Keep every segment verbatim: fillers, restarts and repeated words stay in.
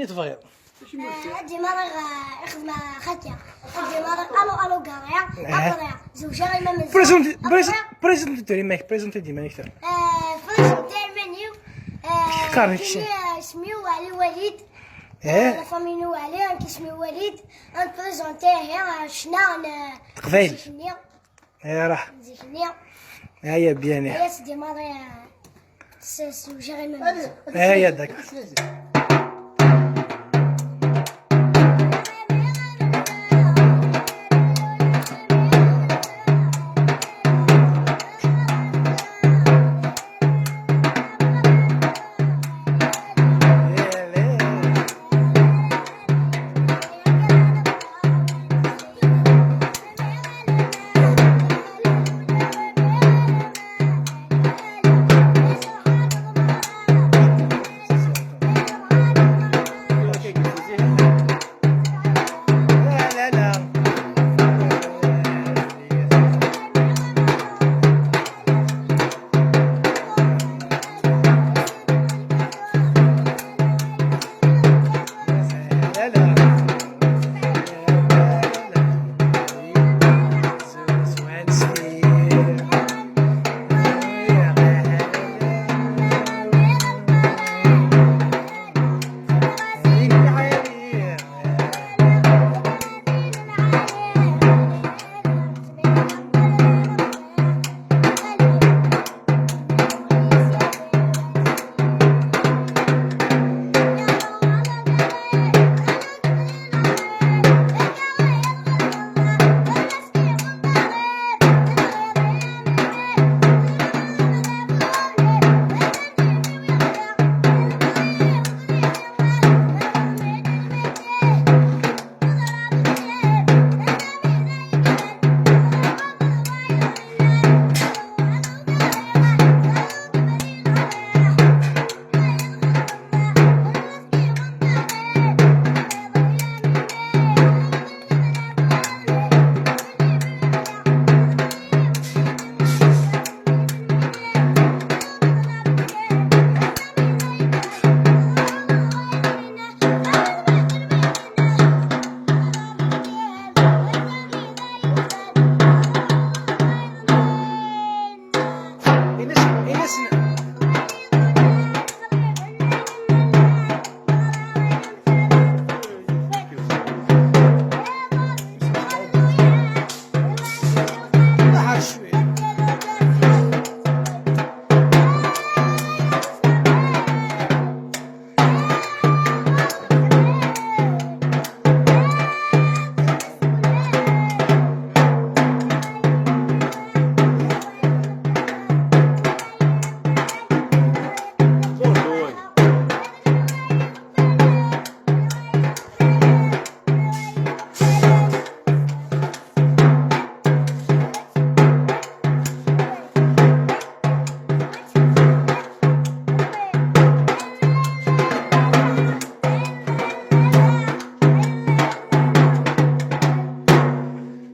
I tebɣiḍ? Ad d-imareɣ, eh, ixdem xati. Ad d-imareɣ alo alo garya. Eh. Après, zewǧeɣ imam n Prezenti, prezenti, prezenti-d iman-ik, prezenti-d iman-ik tura. Eh, prezenti iman-iw. Eh, qqaren-k kini, eh, isem-iw Ali Walid. Eh. Eh, la famille-inu Ali, nekk isem-iw Walid. Ad prezenti ihi, eh, ccna n, eh, Teqbayel. Zik-nni. Eh, rah. Zik-nni. Aya, bien, eh. Aya, s-, s-, zewǧeɣ imam. Aya, d'accord.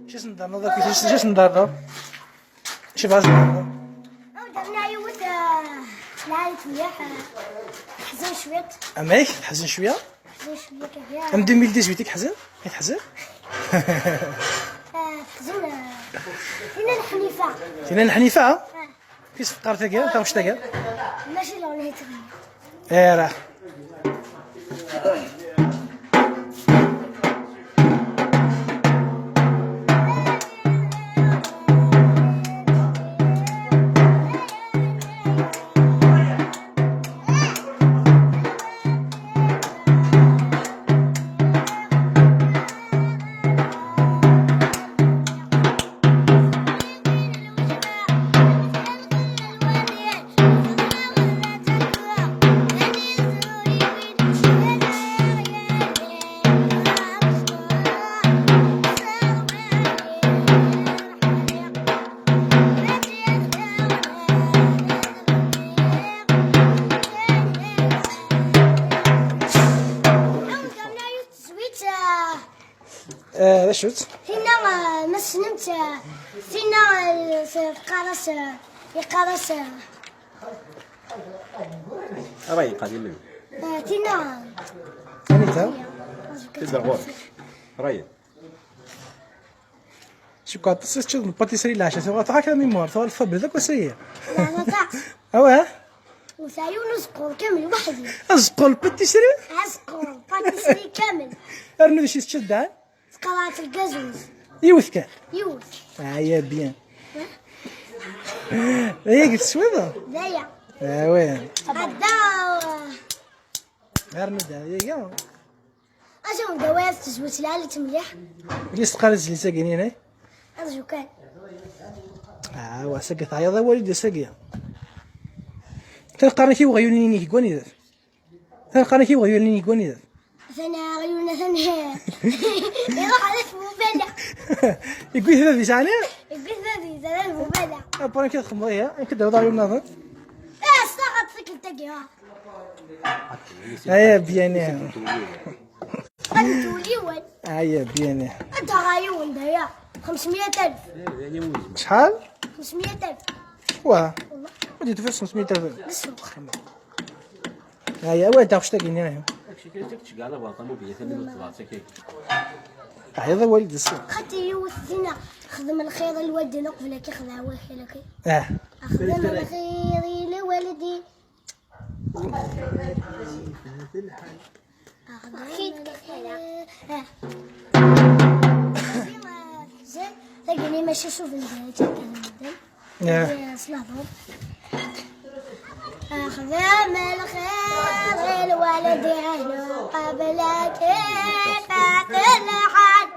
Acu asen-d-ternuḍ akk? Acu asen-d-ternuḍ? Acu bɣa ad s-d-ternuḍ? Awd, rniɣ yiwet, eh, lɛali-tt mliḥ, eh, teḥzen cwiṭ. Amek? Teḥzen cwiya? Teḥzen cwiya kan, ya. Am deux mille dix-huit i yeḥzen? I teḥzen? Eh, teḥzen, eh, Tinna n Ḥnifa. Tinna n Ḥnifa? Eh. Kis teqqar tagi, taɣect tagi? Mačči d ɣur-neɣ i teɣni. Era. Tezwit, ah, Eh, d acu-tt? Tinna, ah, ma tessnem-tt, ah, tinna, ah, teqqar-as, ah, yeqqar-as, ah, Ara yeqqar yelli. Eh, tinna. Ani Tedder ɣur-k. Ryan. Cukkeɣ aṭas i teččiḍ n patisserie leɛca, tuɣal tɣak la mémoire, tuɣal tfabrid akk ass-agi. Aṭas. Awah? Ur tesɛi yiwen uzeqqur kamel weḥd-i. Azeqqur n patisserie? Azeqqur n patisserie kamel. Arnu d acu i teččiḍ daɣen? Tqerɛet lgazuz. Yiwet kan? Yiwet. Ah, ya bien. Aya i teswiḍ? D aya. Ah, ouais. Adda. Arnu d aya. Acu d awal tezwet lɛali-tt mliḥ. Lis teqqar zli-agi-nni? Arju kan. Ah, wa sagi teɛyiḍ awal-id ass-agi. Tan qqaren-ak i weɣyul-nni deg wanida? Tan qqaren-ak i weɣyul-nni deg wanida? Atan aɣyul-nni atan iruḥ ɣer tbubala. Yewwi-t bab-is ɛni? Yewwi-t bab-is ɣer tbubala. Après amek i txedmeḍ ihi? Amek i d-terriḍ aɣyul-nniḍen? Ah, s taɣaṭ tikkelt-agi, ah. Aya bien. Ad netwel yiwen. Aya bien. Ad aɣeɣ yiwen d aya. Xemsmya alef. Acḥal? Xemsmya alef. Wa. Wallah. Ma d-tufiḍ xemsmya alef. D ssuq. Aya, wa d taɣect-agi-nni. Teɛyiḍ awal-id d ssuq. Xaṭi yiwet dinna. Xdem lxir i lwaldin uqbel ad k-ixdeɛ wakal, ok? Ah. Xdem lxir i lwaldin. Tagini mačči s ubendac akken medden. Ah. S lehdur. Axdam lxir i lwaldin uqbel ad k-ifat lḥal.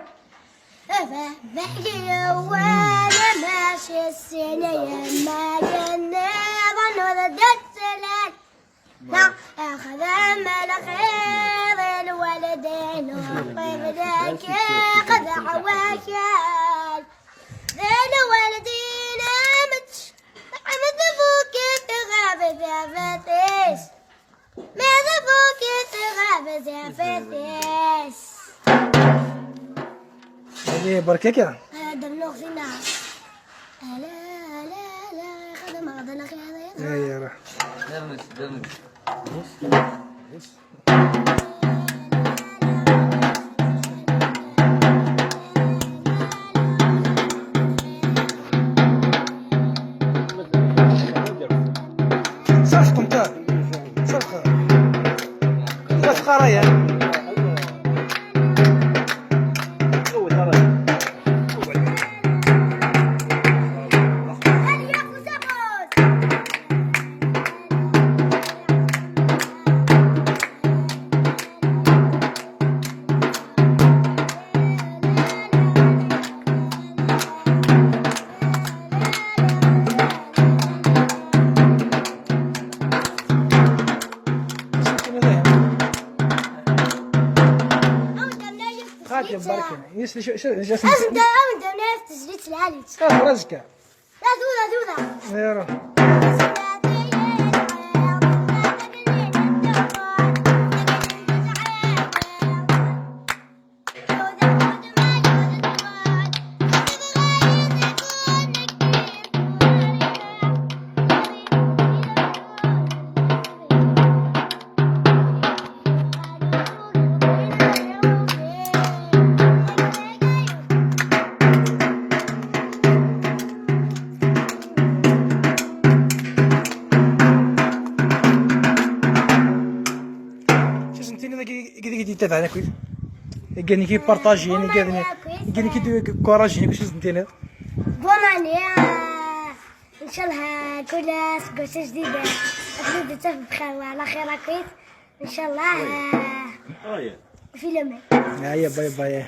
Baba-k yewwan mačči sin, yemma-k nniḍen ur d-ttlal. Axdam lxir i lwaldin uqbel ad k-ixdeɛ wakal. D lwaldin am tc-, am tfuket ɣef tafat-is. Ma d abuket ɣef tafat-is. Allez, barka-k. Ad rnuɣ dinna. Ala, ala, ala, xdem, xdem, xdem. Ay, ara. صفق انت. صفق. صفق رايح. خاطر برك. يسري شو، شو، شو اسمه؟ أبدا، أبدا، أنا في تسجيل العالي. آه، رزقه. لا، دولا، دولا. يا رب. Tis n tini dagi i deg d-yettabaɛen akkit. I gani ki partajin, i gani ki d-kurajen, i tis n tini. Bonne année, euh, إن شاء الله كل سنة جديدة. أكيد تتفق بخير وعلى خير أكيد. إن شاء الله، آه، في الأمان. هيا، باي باي.